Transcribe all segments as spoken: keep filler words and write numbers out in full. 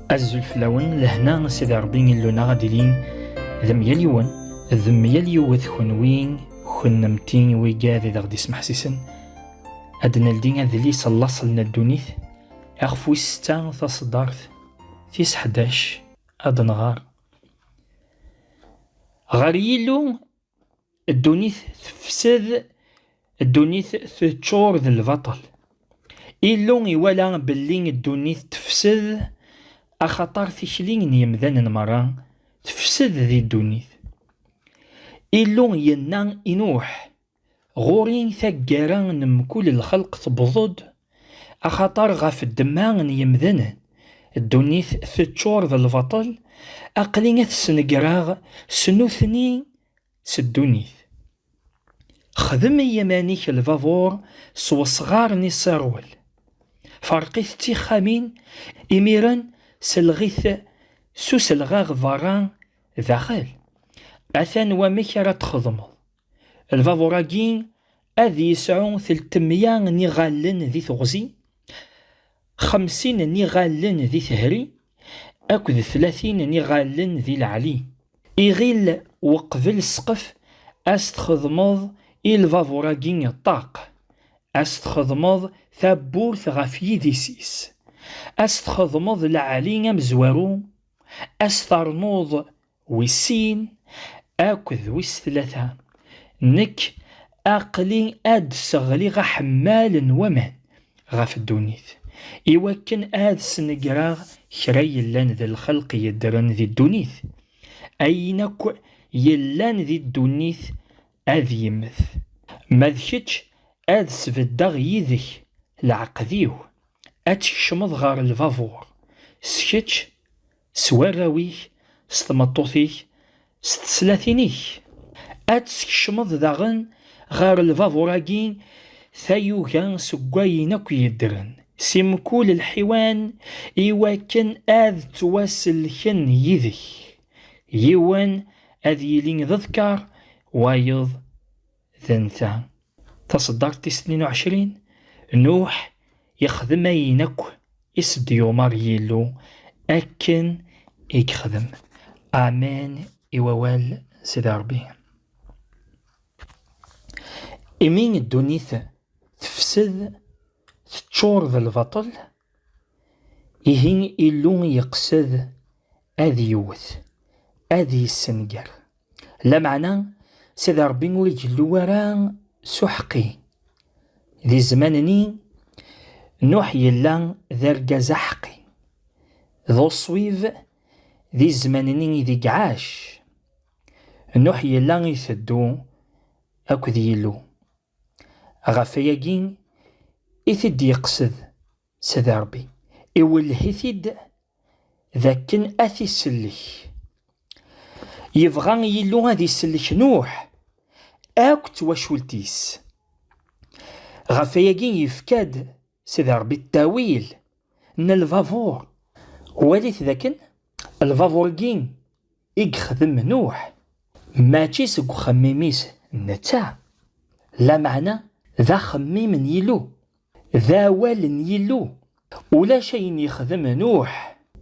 Azul fell-awen, lehna Sidi Ṛebbi Illu-nneɣ ad ilin d myal yiwen, d myal yiwet, kenwi, kennemti, wigad i d aɣ-d-ismeḥsisen. Ad d-neldi adlis Laṣel n ddunit, ixef wis setta, taṣeddart tis ḥdac, ad nɣer. Ɣer Yillu, ddunit tefsed, ddunit teččur d lbaṭel. Illu iwala belli ddunit tefsed, axaṭer tikli n yemdanen merra tefsed di ddunit. Illu yenna i Nuḥ: "Ɣur-i taggara n mkul lxelq tewweḍ-d, axaṭer ɣef ddemma n yemdanen ddunit teččur d lbaṭel, aql-i ad t-snegreɣ s nutni, s ddunit. Xdem i yiman-ik lbabur s wesɣar n iṣirwel. Ferq-it d tixxamin, imiren selɣ-it s uselɣaɣ berra daxel. Atan wamek ara t-txedmeḍ. Lbabur-agi ad yesɛu teltemya n iɣallen di teɣzi, xemsin n iɣallen di tehri, akked tlatin n iɣallen di leɛli. Iɣil weqbel ssqef, a s-txedmeḍ i lbabur-agi ṭṭaq, a s-txedmeḍ tawwurt ɣef yidis-is, a s-txedmeḍ leɛli amezwaru, a s-ternuḍ wis sin akked wis tlata. Nekk aql-i ad d-sseɣliɣ aḥemmal n waman ɣef ddunit, iwakken ad snegreɣ kra yellan d lxelq yeddren di ddunit. Ayen akk yellan di ddunit ad yemmet. Ma d kečč, ad sbeddeɣ yid-k leɛqed-iw, ad tkecmeḍ ɣer lbabur, s kečč, s warraw-ik, s tmeṭṭut-ik, s teslatin-ik. Ad tkecmeḍ daɣen ɣer lbabur-agi tayuga seg wayen akk yeddren, si mkul lḥiwan, iwakken ad ttwasellken yid-k. Yiwen ad yili d ḍḍker, wayeḍ d nta. Taṣeddart tis tnin u ɛecrin, Nuḥ ixdem ayen akk i s-d-yumeṛ Yillu akken i yexdem. Amen i wawal Sidi Ṛebbi. Imi ddunit tefsed, teččur d lbaṭel, ihi Illu yeqsed ad yewwet, ad yessenger. Lameɛna, Sidi Ṛebbi ur igellu ara s uḥeqqi. Di zzman-nni, Nuḥ yella d argaz aḥeqqi. D uṣwib di zzman-nni ideg iɛac. Nuḥ yella iteddu akked Yillu. Ɣef wayagi i t-id-yeqsed Sidi Ṛebbi, iwelleh-it-id d akken ad t-isellek. Yebɣa Yillu ad isellek Nuḥ akk d twacult-is. Ɣef wayagi yefka-d Sidi Ṛebbi ttawil n lbabur. Walit dakken lbabur-agi i yexdem Nuḥ, mačči seg uxemmim-is netta, lameɛna d axemmim n Yillu, d awal n Yillu. Ulac ayen yexdem Nuḥ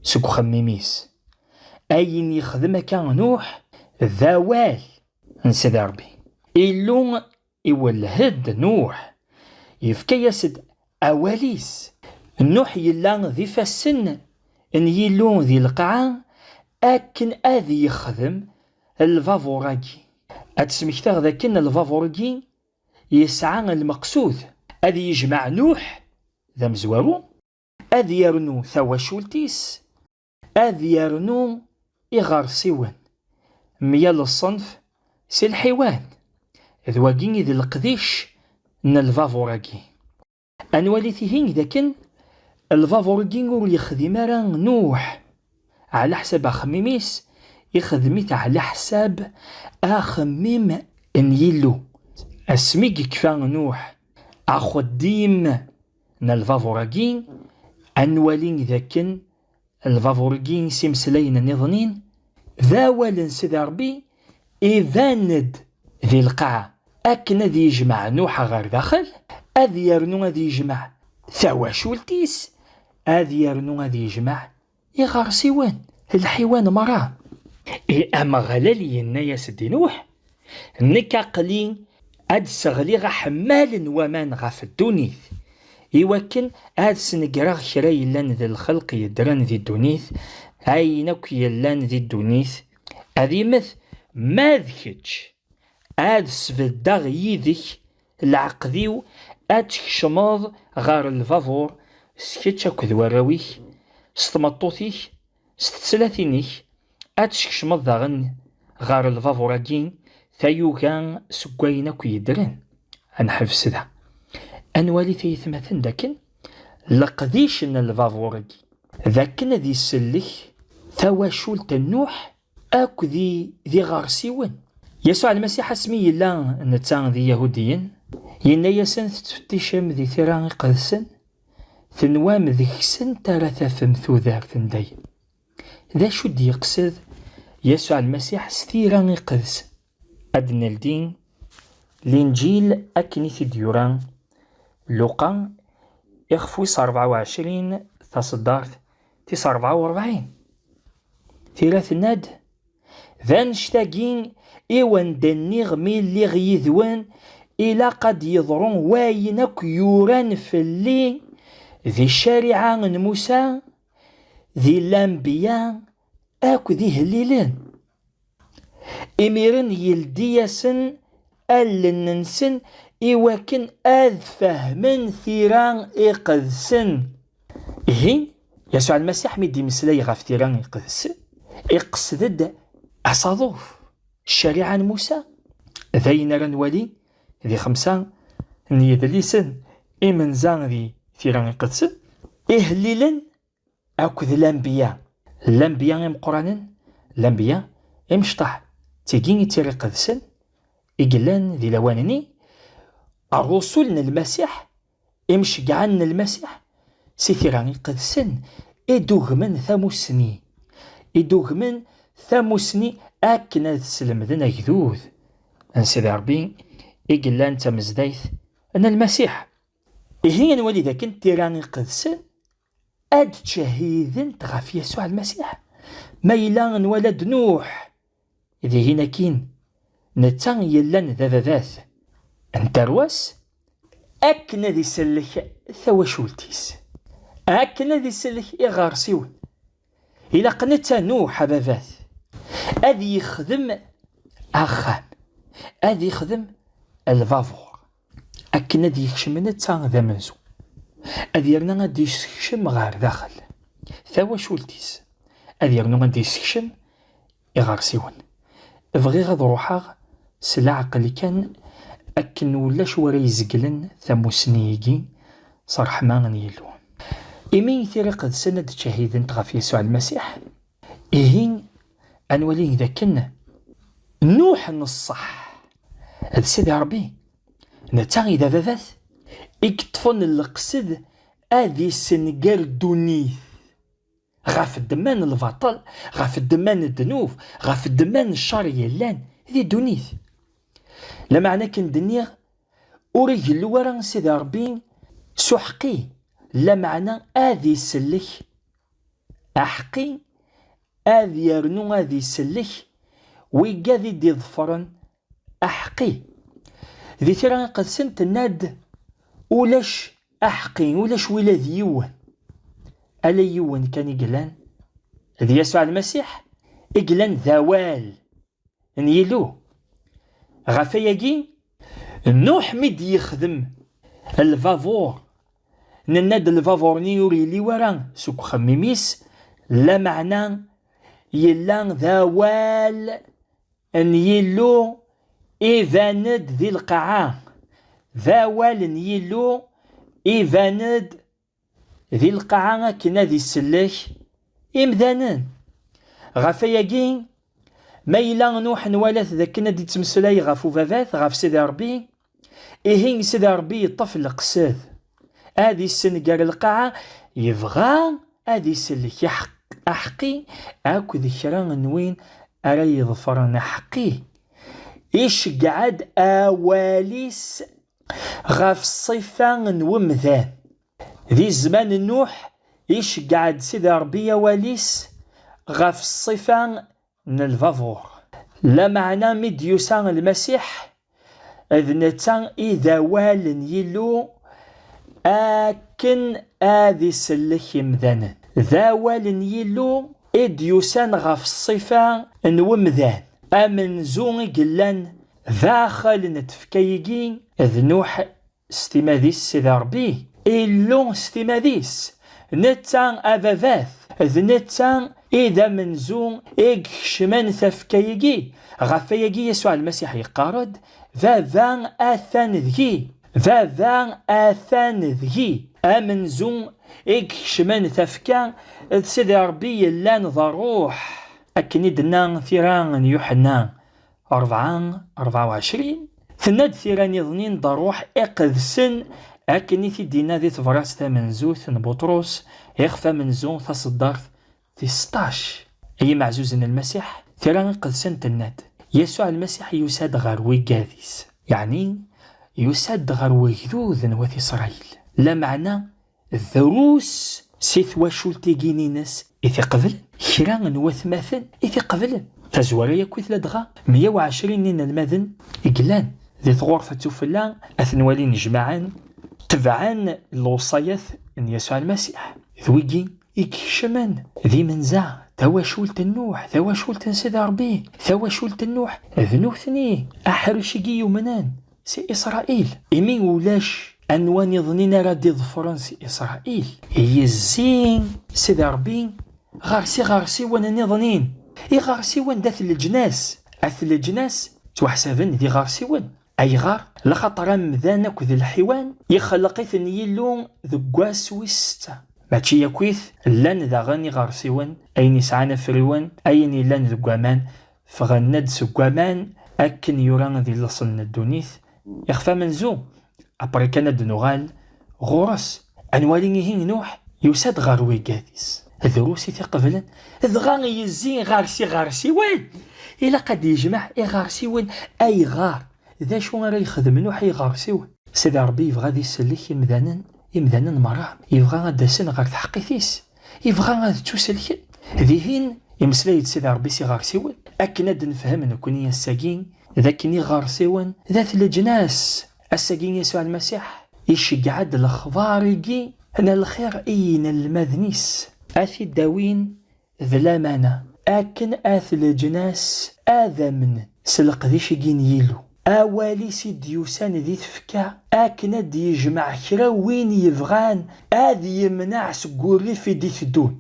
seg uxemmim-is. Ayen yexdem akka Nuḥ d awal n Sidi Ṛebbi. Illu iwelleh-d Nuḥ, yefka-yas-d awal-is. Nuḥ yella d ifassen n Yillu di lqaɛa akken ad yexdem lbabur-agi. Ad d-smekteɣ dakken lbabur-agi yesɛa lmeqsud, ad yejmeɛ Nuḥ d amezwaru, ad yernu tawacult-is, ad yernu iɣersiwen, myal ṣṣenf si lḥiwan. D wagi i d leqdic n lbabur-agi. Ad nwali tihin dakken lbabur-agi ur yexdim ara Nuḥ ɛla ḥsab axemmim-is, ixdem-it ɛla ḥsab axemmim n Yillu. Asmi i yekfa Nuḥ axeddim n lbabur-agi, ad nwali dakken lbabur-agi s imeslayen nniḍen d awal n Sidi Ṛebbi iban-d di lqaɛa, akken ad yejmeɛ Nuḥ ɣer daxel, ad yernu ad yejmeɛ tawacult-is, ad yernu ad yejmeɛ iɣersiwen, lḥiwan merra. I Ameɣlal yenna-yas-d i Nuḥ: "Nekk aql-i ad d-sseɣliɣ aḥemmal n waman ɣef ddunit, iwakken ad snegreɣ kra yellan d lxelq yeddren di ddunit, ayen akk yellan di ddunit, ad immet, ma d kečč, ad sbeddeɣ yid-k leɛqed-iw, ad tkecmeḍ ɣer lbabur s kečč akked warraw-ik, s tmeṭṭut-ik, s teslatin-ik, ad tkecmeḍ daɣen ɣer lbabur-agi tayuga seg wayen akk yeddren." Ad neḥbes da. Ad nwali tayetmaten dakken leqdic n lbabur-agi d akken ad isellek tawacult n Nuḥ akk d i-, d iɣersiwen. Yasuɛ Lmasiḥ, asmi yella netta d Iyahudiyen, yenna-yasen: "Tettfetticem di tira iqedsen, tenwam deg-sent ara tafem tudert n dayem." D acu d-yeqsed Yasuɛ Lmasiḥ s tira iqedsen? Ad d-neldi Linǧil akken i t-id-yura Luqa, ixef wis ṛebɛa u ɛecrin, taṣeddart tis ṛebɛa u ṛebɛin. Tira tenna-d: "D annect-agi i wen-d-nniɣ mi lliɣ yid-wen, ilaq ad d-yeḍru wayen akk yuran fell-i di ccariɛa n Musa, di lanbeyya akk d ihellilen." Imiren yeldi-yasen allen-nsen iwakken ad fahmen tira iqedsen. Ihi, Yasuɛ Lmasiḥ mi d-imeslay ɣef tira iqedsen, iqsed-d asaḍuf, ccariɛa n Musa, d ayen ara nwali di xemsa n yedlisen imenza di tira iqedsen, ihellilen akked lanbeyya. Lanbeyya imeqqranen, lanbeyya imecṭaḥ. D tigi i d tira iqedsen i yellan di lawan-nni, ṛṛusul n Lmasiḥ, imceggɛen n Lmasiḥ, si tira iqedsen i d-ugmen tamussni, i d-ugmen tamussni akken ad slemden agdud n Sidi Ṛebbi i yellan d tamezdayt n Lmasiḥ. Ihi ad nwali dakken tira iqedsen ad ttcehhident ɣef Yasuɛ Lmasiḥ. Ma yella nwala-d Nuḥ, dihin akkin, netta yellan d ababat n tarwa-s, akken ad isellek tawacult-is, akken ad isellek iɣersiwen. Ilaq netta Nuḥ ababat ad yexdem axxam, ad yexdem lbabur, akken ad yekcem netta d amenzu, ad yerna ad d-yessekcem ɣer daxel tawacult-is, ad yernu ad d-yessekcem iɣersiwen. Bɣiɣ ad ruḥeɣ s leɛqel kan, akken ulac wara izeglen tamussni-agi s ṛṛeḥma n Yillu. Imi tira iqedsen ad d-ttcahident ɣef Yasuɛ Lmasiḥ, ihi ad nwali d akken Nuḥ n ṣṣeḥ d Sidi Ṛebbi, netta i d ababat i yeṭṭfen leqsed ad issenger ddunit ɣef ddemma n lbaṭel, ɣef ddemma n ddnub, ɣef ddemma n ccer yellan di ddunit. Lameɛna akken d-nniɣ, ur igellu ara Sidi Ṛebbi s uḥeqqi, lameɛna ad isellek aḥeqqi, ad yernu ad isellek wigad i d-iḍefren aḥeqqi. Di tira iqedsen tenna-d: "Ulac aḥeqqi, ulac wila d yiwen, ala yiwen kan i yellan, d Yasuɛ Lmasiḥ i yellan d awal n Yillu." Ɣef ayagi, Nuḥ mi d-yexdem lbabur, nenna-d lbabur-nni ur yelli wara seg uxemmim-is, lameɛna yella d awal n Yillu iban-d di lqaɛa, d awal n Yillu iban-d di lqaɛa akken ad isellek imdanen. Ɣef ayagi, ma yella Nuḥ nwala-t d akken ad d-ittmeslay ɣef ubabat, ɣef Sidi Ṛebbi, ihi Sidi Ṛebbi yeṭṭef leqsed ad issenger lqaɛa, yebɣa ad isellek aḥeq-, aḥeqqi akked kra n win ara iḍefren aḥeqqi. Iceggeɛ-d awal-is ɣef ṣṣifa n wemdan. Di zzman n Nuḥ, iceggeɛ-d Sidi Ṛebbi awal-is ɣef ṣṣifa n lbabuṛ. Lameɛna mi d-yusa Lmasiḥ, d netta i d awal n Yillu akken ad isellek imdanen. D awal n Yillu i d-yusan ɣef ṣṣifa n wemdan. Amenzu i yellan daxel n tfekka-agi d Nuḥ s timad-is Sidi Ṛebbi, Illu s timad-is, netta ababat, d netta i d amenzu i ikecmen tafekka-agi. Ɣef wayagi Yasuɛ Lmasiḥ yeqqar-d, Baba atan deg-i, Baba atan deg-i. Amenzu i ikecmen tafekka d Sidi Ṛebbi yellan d Ṛṛuḥ. Akken i d-tenna tira n Yuḥenna rebɛa, rebɛa u ɛecrin, tenna-d tira niḍnin d Ṛṛuḥ Iqedsen, akken i t-id-yenna di tebrat tamenzut n Buṭrus, ixef amenzu, taṣeddart tis seṭṭac. Ay imeɛzuzen n Lmasiḥ, tira iqedsen tenna-d, Yasuɛ Lmasiḥ yusa-d ɣer wigad-is, yeɛni yusa-d ɣer wegdud n wat Isṛayil. Lameɛna drus si twacult-igi-ines i t-iqeblen, kra n watmaten i t-iqeblen. Tazwara yakk-it ladɣa meyya u ɛecrin n inelmaden i yellan di tɣurfet ufella, ad ten-walin jmaɛen, tebɛen lewṣayat n Yasuɛ Lmasiḥ. D wigi i ikecmen d imenza tawacult n Nuḥ, tawacult n Sidi Ṛebbi, tawacult n Nuḥ, d nutni aḥric i yumnen si Isṛayil. Imi ulac anwa niḍnin ara d-iḍefren si Isṛayil. Yezzi Sidi Ṛebbi ɣer-s iɣersiwen niḍnin. Iɣersiwen d at leǧnas. At leǧnas ttwaḥsaben d iɣersiwen. Ayɣer? Laxaṭer amdan akked lḥiwan ixleq-iten Yillu deg wass wis setta. Mačči yakk-it, llan daɣen iɣersiwen, ayen yesɛan afriwen, ayen yellan deg waman, ffɣen-d seg waman akken yura di laṣel n ddunit. Ixef amenzu, après kan ad d-nuɣal ɣur-s. Ad nwali ihi Nuḥ yusa-d ɣer wigad-is. Drus i t-iqeblen, dɣa yezzi ɣer-s iɣersiwen. Ilaq ad d-yejmeɛ iɣersiwen. Ayɣer? D acu ara yexdem Nuḥ i iɣersiwen? Sidi Ṛebbi yebɣa ad isellek imdanen, imdanen merra. Yebɣa ad d-asen ɣer tḥeqqit-is. Yebɣa ad ttuselken. Dihin, imeslay-d Sidi Ṛebbi s iɣersiwen. Akken ad d-nefhem nekni ass-agi, d akken iɣersiwen d at leǧnas. Ass-agi Yasuɛ Lmasiḥ iceggeɛ-d lexbar-agi n lxir i yinelmaden-is. Ad t-id-awin d lamana, akken at leǧnas ad amnen s leqdic-agi n Yillu. Awal-is i d-yusan di tfekka, akken ad d-yejmeɛ kra win yebɣan ad yemneɛ seg wurrif i d-iteddun.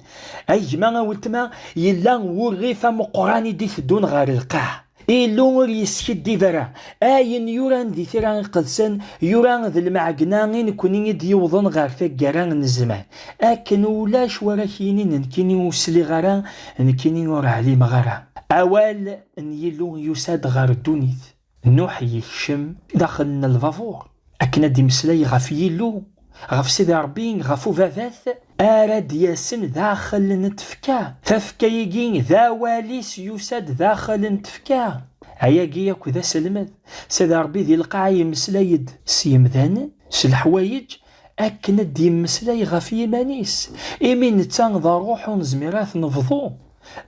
A gma, a weltma, yella wurrif ameqqran i d-iteddun ɣer lqaɛa. Illu ur yeskiddib ara. Ayen yuran di tira iqedsen, yura d lmeɛgna i nekni i d-yewwḍen ɣer taggara n zzman. Akken ulac wara k-yinin nekkini ur sliɣ ara, nekkini ur ɛlimeɣ ara. Awal n Yillu yusa-d ɣer ddunit. Nuḥ yekcem daxel n lbabuṛ akken ad d-imeslay ɣef Yillu, ɣef Sidi Ṛebbi, ɣef Ubabat, ara d-yasen daxel n tfekka. Tafekka-agi d awal-is yusa-d daxel n tfekka. Ayagi yakk d aselmed. Sidi Ṛebbi di lqaɛa yemmeslay-d s yemdanen, s leḥwayeǧ, akken ad d-yemmeslay ɣef yiman-is. Imi netta d ṛṛuḥ ur nezmir ad t-nebḍu.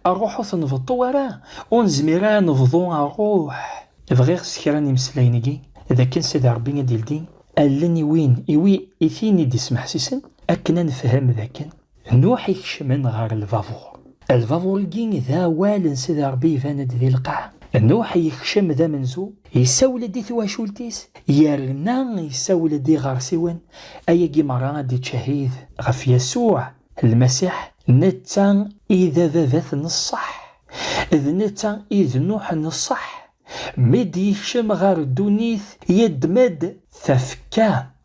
Ṛṛuḥ ur t-nbeṭṭu ara, ur nezmir ara ad nebḍu ṛṛuḥ. Bɣiɣ s kra n imeslayen-agi, d akken Sidi Ṛebbi ad d-ildi allen i win, i wi, i tin i d-ismeḥsisen, akken ad nefhem d akken Nuḥ ikecmen ɣer lbabuṛ. Lbabuṛ-agi d awal n Sidi Ṛebbi iban-d di lqaɛa. Nuḥ yekcem d amenzu, yessawel-d i twacult-is, yerna yessawel-d i iɣersiwen. Ayagi merra ad d-ittcehhid ɣef Yasuɛ Lmasiḥ, netta i d ababat n ṣṣeḥ. D netta i d Nuḥ n ṣṣeḥ. Mi d-yekcem ɣer ddunit, yeddem-d tafekka.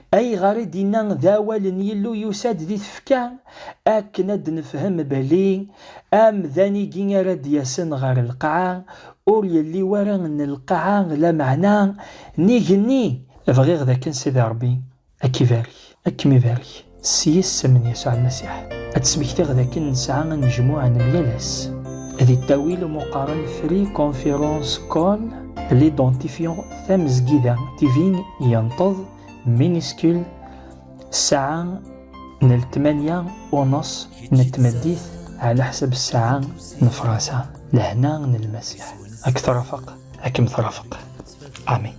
Ayɣer i d-yenna d awal n Yillu yusa-d di tfekka? Akken ad d-nefhem belli amdan-igi ara d-yasen ɣer lqaɛa, ur yelli wara n lqaɛa, lameɛna n igenni. Bɣiɣ d akken Sidi Ṛebbi ad k-ibarek, ad kem-ibarek s yisem n Yasuɛ Lmasiḥ. Ad d-smektiɣ d akken nesɛa anejmuɛ n yal ass di ttawil umi qqaren Free Conference Call, l'identifiant tamezgida, T V yenṭeḍ, minuscule, ssaɛa n ltmanya u nus n tmeddit ɛla ḥsab ssaɛa n Fransa. Lehna n Lmasiḥ ad k-trafeq, ad kem-trafeq. Amin.